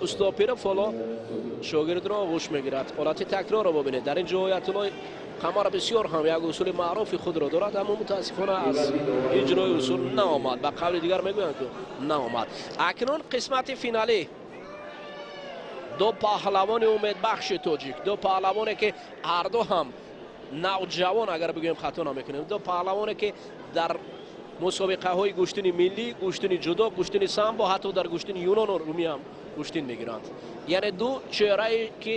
Устод Пиров ҳоло шогирдро оғӯш мегирад. Ҳолати такрорро бибинед. Дар ин ҷо Оятуллои Қамар бисёр ҳам як усули маъруфи худро дорад, аммо мутаассифона аз иҷрои усул наомад. Ба қавли дигар мегӯянд, ки наомад. Акнун қисмати финалӣ. Ду паҳлавони умедбахши тоҷик, ду паҳлавоне, ки ҳарду ҳам навҷавон, агар бигӯем хато намекунем, ду паҳлавоне, ки дар мусобиқаҳои гӯштини миллӣ, гӯштини ҷудо, гӯштини самбо, ҳатто дар гӯштини юнону румӣ ҳам гӯштин мегиранд. Яъне ду чеҳрае, ки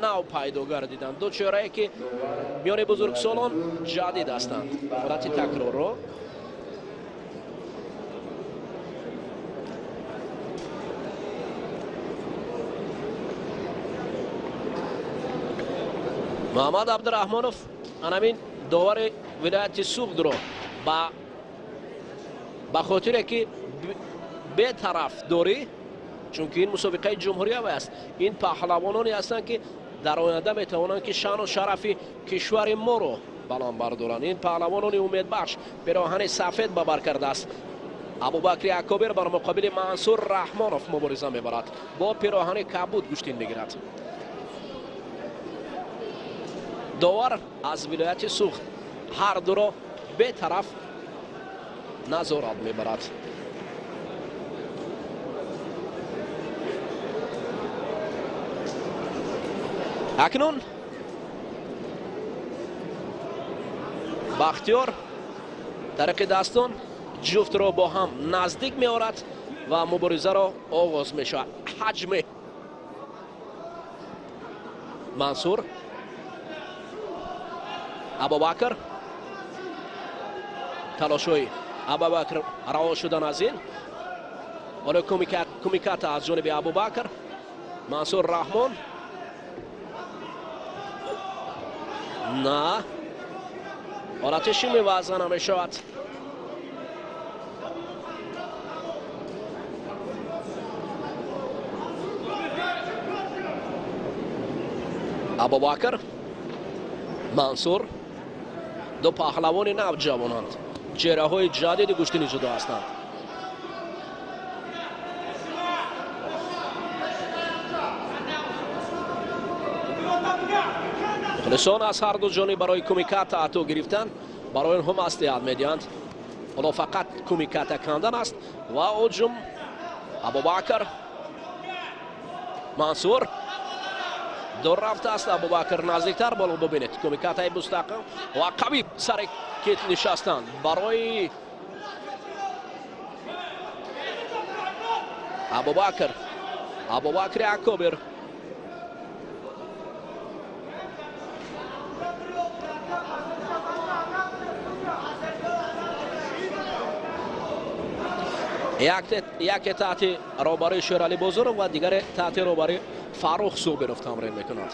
нав пайдо гардиданд, ду чеҳрае, ки миёни бузургсолон ҷадид ҳастанд. Ҳолати такрорро Муҳаммад Абдураҳмонов, анамин довари вилояти Суғдро ба хотире ки бетарафдорӣ, чунки ин мусобиқаи ҷумҳуриявӣ аст, ин паҳлавононе ҳастанд, ки дар оянда метавонанд, ки шаъну шарафи кишвари моро баланд бардоранд. Ин паҳлавонони умедбахш пироҳани сафед ба бар кардааст. Абубакри Акобир бар муқобили Мансур Раҳмонов мубориза мебарад, бо пироҳани кабуд гӯштин мегирад. Довар аз вилояти Суғд ҳар дуро бетараф назорат мебарад. Акнун Бахтиёр тариқи дастон ҷуфтро бо ҳам наздик меорад ва муборизаро оғоз мешавад. Ҳаҷми Мансур, Абубакр, талошҳои Абубакр раво шудан аз ин ҳоло кумиката аз ҷониби Абубакр. Мансур Раҳмон на, ҳолати шими вазна намешавад. Абубакр, Мансур ду паҳлавони нав ҷавонанд, чеҳраҳои ҷадиди гӯштини ҷудо ҳастанд. Мухлисон аз ҳар ду ҷониб барои кумиката ато гирифтан барои онҳо маслиҳат медиҳанд. Ҳоло фақат кумиката кандан аст ва ҳуҷум. Абубакр, Мансур дур рафтааст. Абубакр наздиктар боло бибинед. Кумикатаи мустаҳкам ва қавӣ сари кит нишастанд барои Абубакр. Абубакри Акобир яке таҳти роҳбарии Шералӣ Бозоров ва дигаре таҳти роҳбарии Фаррух Субиров тамрин мекунад.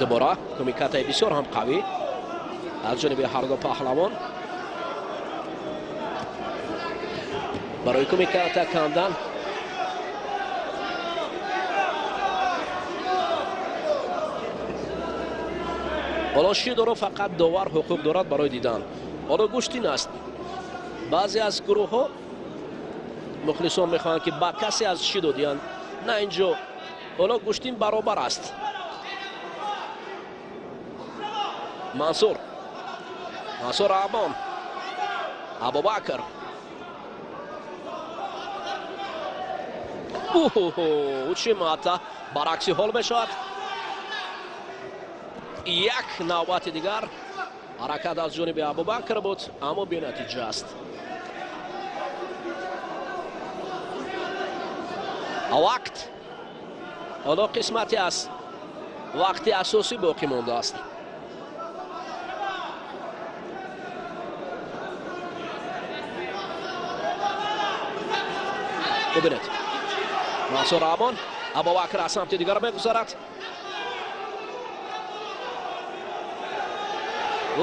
Дубора кумикатаи бисёр ҳам қавӣ аз ҷониби ҳар ду паҳлавон барои кумиката кандан. Ҳоло шидоро фақат довар ҳуқуқ дорад барои дидан. Ҳоло гӯштин аст. Баъзе аз гурӯҳҳо мухлисон мехоҳанд, ки ба касе аз шидо диҳанд. На, инҷо ҳоло гӯштин баробар аст. Мансур, Мансур Раҳмон, Абубакр. Учимата баракси ҳол мешавад. Як навбати дигар ҳаракат аз ҷониби Абубакр буд, аммо бенатиҷа аст. Вақт ҳоло қисмати аз вақти асосӣ боқӣ мондааст. Бубинед, Мансур Раҳмон, Абубакр аз самти дигар мегузарад.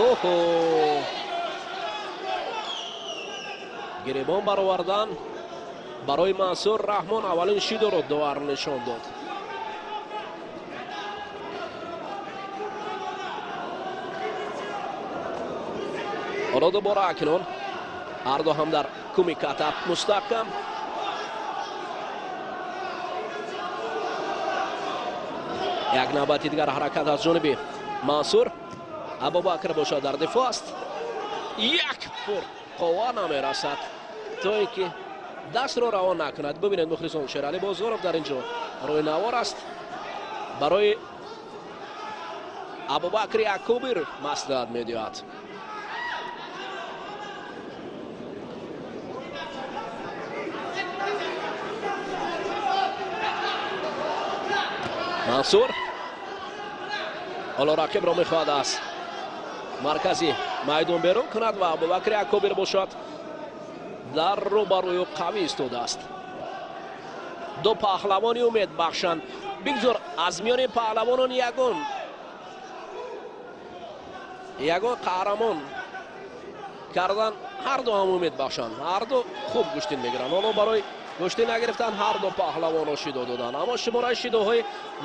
Оҳо, гиребон баровардан барои Мансур Раҳмон. Аввалин шидоро довар нишон дод. Ҳоло дубора акнун ҳар ду ҳам дар Кумиката мустаҳкам. Як навбати дигар ҳаракат аз ҷониби Мансур. Абубакр бошад дар дифоъ аст. Як пур қувва намерасад то ин ки дастро равон накунад. Бибинед мухлисон, Шералӣ Бозоров дар ин ҷо рӯи навор аст. Барои Абубакри Акобир маслиҳат медиҳад. Мансур ҳоло рақибро мехоҳад аз маркази майдон берун кунад ва Абубакри Акобир бошад дар рӯбарӯи қавӣ истодааст. Ду паҳлавони умед бахшанд. Бигзор аз миёни паҳлавонон ягон қаҳрамон кардан, ҳар ду ҳам умед бахшанд, ҳар ду хуб гӯштин мегиранд. Ҳоло барои гӯштин нагирифтан ҳар ду паҳлавонро шидо доданд, аммо шумораи шидоҳои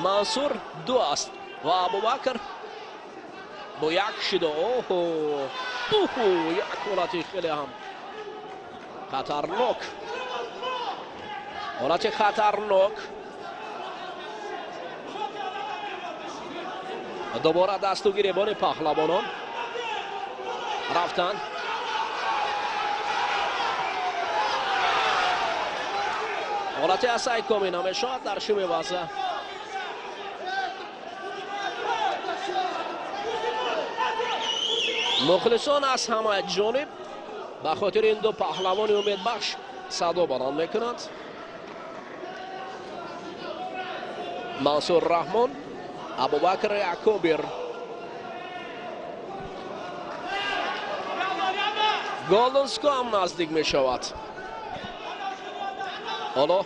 Мансур 2 аст ва Абубакр бо як шидо. Оҳо, уҳу, як ҳолати хеле ҳам хатарнок, ҳолати хатарнок. Дубора дасту гиребони паҳлавонон рафтанд. ҳолати асайкоми намешавад дар шими ваза. Мухлисон аз ҳама ҷониб ба хотири ин ду паҳлавони умедбахш садо баланд мекунанд. Мансур Раҳмон, Абубакр Акобир. Голденско ҳам наздик мешавад. Ҳоло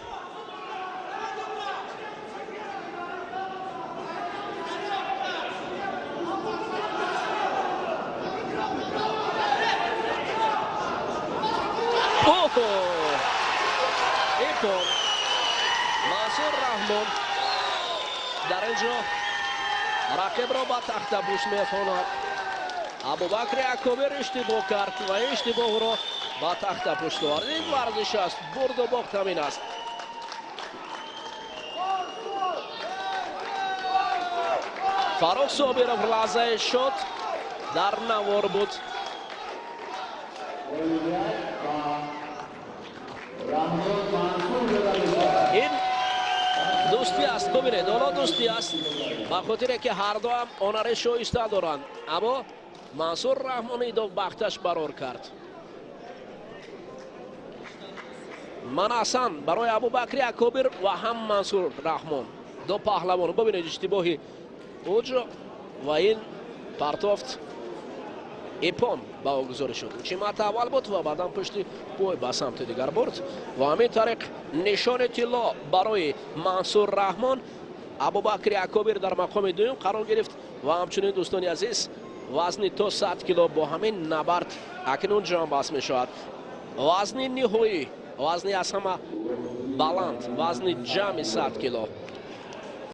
оҳо, ипон Мансур Раҳмон дар ин ҷо рақибро ба тахтапӯш мехонад. Абубакри Акобир иштибоҳ кард ва иштибоҳро ба тахтапӯш овард. Ин варзиш аст, бурду бохт ҳамин аст. Фаррух Собиров лаҳзаи шуд дар навор буд. Ин дӯстӣ аст, бибинед, ҳоло дӯстӣ аст, ба хотире ки ҳар дуам ҳунари шоиста доранд, аммо Мансур Раҳмонидов бахташ барор кард. Ман асан барои Абубакри Акобир ва ҳам Мансур Раҳмон, ду паҳлавон. Бибинед иштибоҳи уҷо ва ин партофт ипон ба ӯ гузорӣ шуд. Чимата аввал буд ва баъдан пушти пой ба самти дигар бурд ва ҳамин тариқ нишони тилло барои Мансур Раҳмон. Абубакри Акобир дар мақоми дуюм қарор гирифт ва ҳамчунин дӯстони азиз вазни то 100 кило бо ҳамин набард акнун ҷамъбаст мешавад. Вазни ниҳоӣ, вазни аз ҳама баланд, вазни ҷамъи 100 кило.